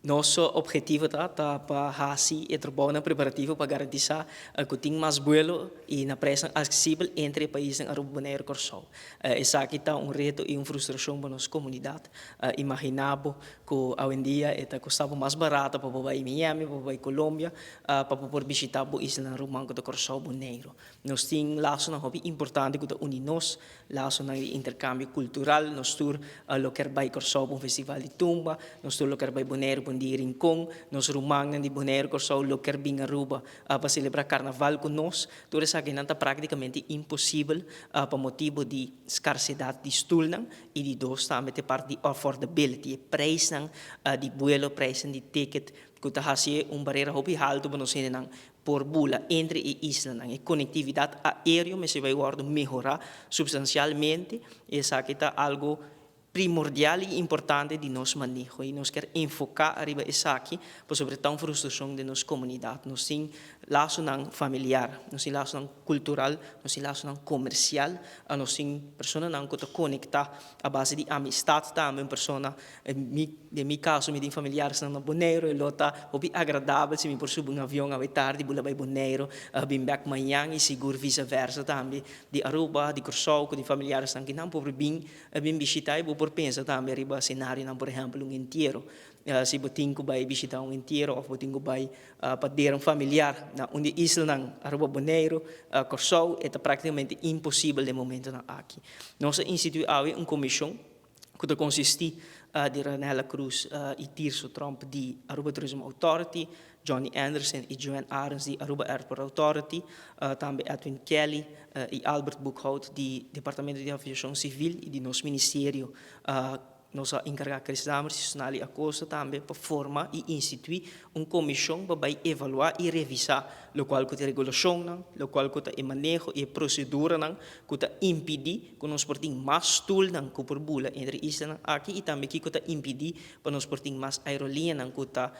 Nos obhetivo ta pa haci e trabounan preparativo pa garantisa cu tin mas vuelo y na prijsnan accesibel entre e paisnan Aruba, Bonaire y Corsou. Esaki ta un reto y un frustracion pa nos comunidad. Imagina bo cu awendia e ta costa bo mas barato pa bo bay Miami, pa bo bay Colombia, pa bo por bishita bo islanan ruman cu ta Corsou, Bonaire. Nos tin lasonan hopi importante cu ta uni nos, lasonan di intercambio cultural. Nos tur lo kier bay Corsou pa un festival di tumba, nos tur lo kier bay Bonaire pa un dia Rincon, nos rumannan di Bonaire, Corsou lo kier bin Aruba pa celebra carnaval cu nos. Tur esakinan ta practicamente imposibel pa motibo di scarsedad di stoelnan y di dos tambe ta e parti di affordability, e prijsnan di buelo, prijsnan di ticket cu ta haci un barera hopi halto pa nos hendenan por bula entre e islanan. E konektividat aéreo mester bai wòrdu mehorá supstansialmente i esaki ta algu primordial i importante di nos maneho i nos kier enfoká ariba esaki pasobra ta un frustrashon den nos komunidat. Nos tin lasonan familiar, nos tin lasonan kultural, nos tin lasonan komersial, nos tin personanan ku ta konektá a base di amistat tambe. Un persona Mi, den mi kaso mi tin familiaresnan na Boneiru, e lo ta hopi agradabel si mi por subi un avion awe tardi bula bai Boneiru, bin bek mañan i sigur visa versa tambe di Aruba, di Kòrsou ku tin familiaresnan ki nan por bin bin bishita i bo por pensa tambe riba senarionan por ehèmpel un entiero. Si bo tin ku bai bishita un entiero òf bo tin ku bai pa dera un familiar na un di e islanan Aruba, Boneiru, Kòrsou e ta praktikamente imposibel den momentonan aki. Nos a institui awe un komishon ku ta konsistí di Ranella Cruz i Tirso Tromp di Aruba Tourism Authority, Johnny Anderson i Joanne Arends di Aruba Airport Authority, tambe Edwin Kelly i Albert Boekhout di Departamento di Aviashon Sivil i di nos ministerio. Nos a enkargá Chris Dammers i Sonali Acosta tambe pa forma i instituí un komishon pa bai evaluá i revisá lokual ku ta e regulashonnan, lokual ku ta e maneho i e proseduranan ku ta impidí ku nos por tin mas stulnan ku por bula entre islanan aki i tambe kiko ta impidí pa nos por tin mas aeroliñanan ku ta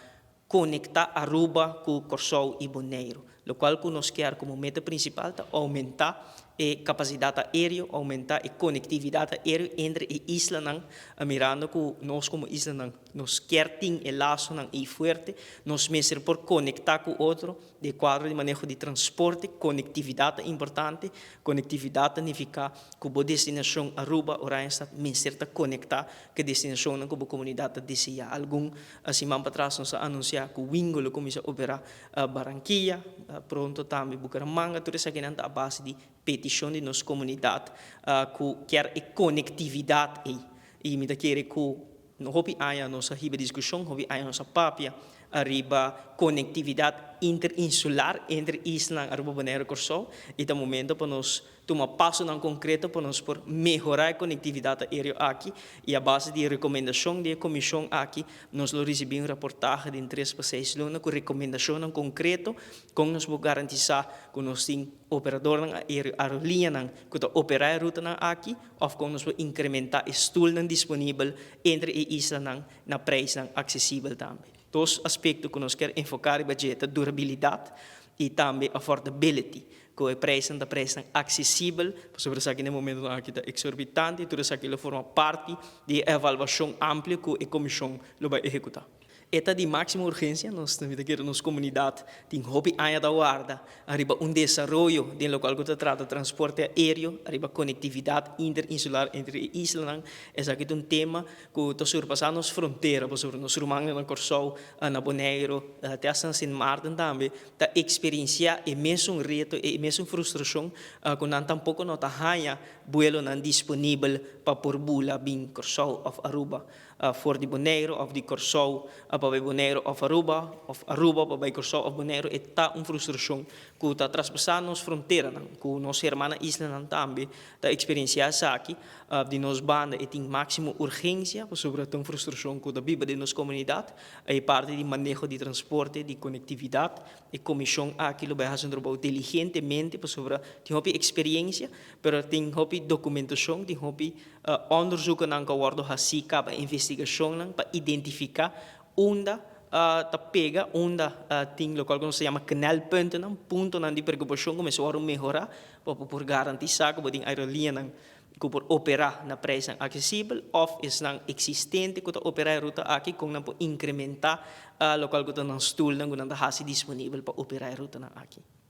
konektá Aruba ku Kòrsou i Boneiru. Lokual ku nos kier komo meta prinsipal ta oumentá e kapasidat aéreo, oumentá e konektividat aéreo entre e islanan, mirando ku nos komo islanan nos kier tin e lasonan ei fuerte, nos mester por konektá ku otro. Den e kuadro di maneho di transporte, konektividat ta importante. Konektividat ta nifiká ku bo destinashon Aruba, Oranjestad mester ta konektá ku e destinashonnan ku bo komunidat ta deseá. Algun siman patras nos a anunsiá ku Wingo lo kuminsá operá Barranquilla, pronto tambe Bucaramanga. Tur esakinan ta a base di petishon di nos komunidat ku kier e konektividat ei. I mi ta kere ku Hopi aña nos a hiba diskushon, hopi aña nos a papia ariba konektividat interinsular entre islanan Aruba, Boneiru i Kòrsou i ta momento pa nos tuma pasonan konkreto pa nos por mehorá e konektividat aéreo aki i a base di e rekomendashon di e komishon aki nos lo risibí un raportahe den tres pa seis luna ku rekomendashonnan konkreto kon nos por garantisá ku nos tin operadornan aéreo, aerolíneanan ku ta operá e rutanan aki. Òf kon nos por inkrementá e stulnan disponibel entre e islanan na preisnan aksesibel tambe. Dos aspekto ku nos kier enfoká riba dje ta durabilidat i tambe affordability, ku e preisnan ta preisnan aksesibel, pasobra esaki na e momentunan aki ta eksorbitante i tur esaki lo forma parti di e evaluashon amplio ku e komishon lo bai ehekutá. E ta di máksimo urgensia, nos ta kere nos komunidat tin hopi aña ta warda ariba un desaroyo den lokual ku ta trata transporte aéreo, ariba konektividat interinsular entre e islanan. Esaki ta un tema ku ta surpasá nos frontera, pasobra nos rumannan na Kòrsou, na Boneiru, te asta na Sint Maarten tambe ta eksperensiá e mesun reto, e mesun frustrashon ku nan tampoko no ta haña buelonan disponibel pa por bula bin Kòrsou òf Aruba. For di Boneiru òf di Kòrsou pa bai Boneiru òf Aruba, òf Aruba pa bai Kòrsou òf Boneiru, e ta un frustrashon ku ta traspasá nos fronteranan, ku nos hermana islanan tambe ta eksperensiá esaki. Di nos banda e tin máksimo urgensia pasobra ta un frustrashon ku ta biba den nos komunidat. E parti di maneho di transporte, di konektividat, e komishon aki lo bai hasi un trabou diligentemente pasobra tin hopi eksperensia, pero tin hopi dokumentashon, tin hopi Onderzoekennan ku a wòrdu hasí kaba investigashonnan pa identifiká unda ta pega, unda tin lokual ku nos ta yama knelpuntennan, puntonan di preokupashon ku mester wòrdu mehorá pa bo por garantisá ku bo tin aerolíneanan. Ku por operá na preisnan aksesibel òf esnan eksistente ku ta operá e ruta aki kon nan por inkrementá lokual ku ta nan stulnan ku nan ta hasi disponibel pa operá e rutanan aki.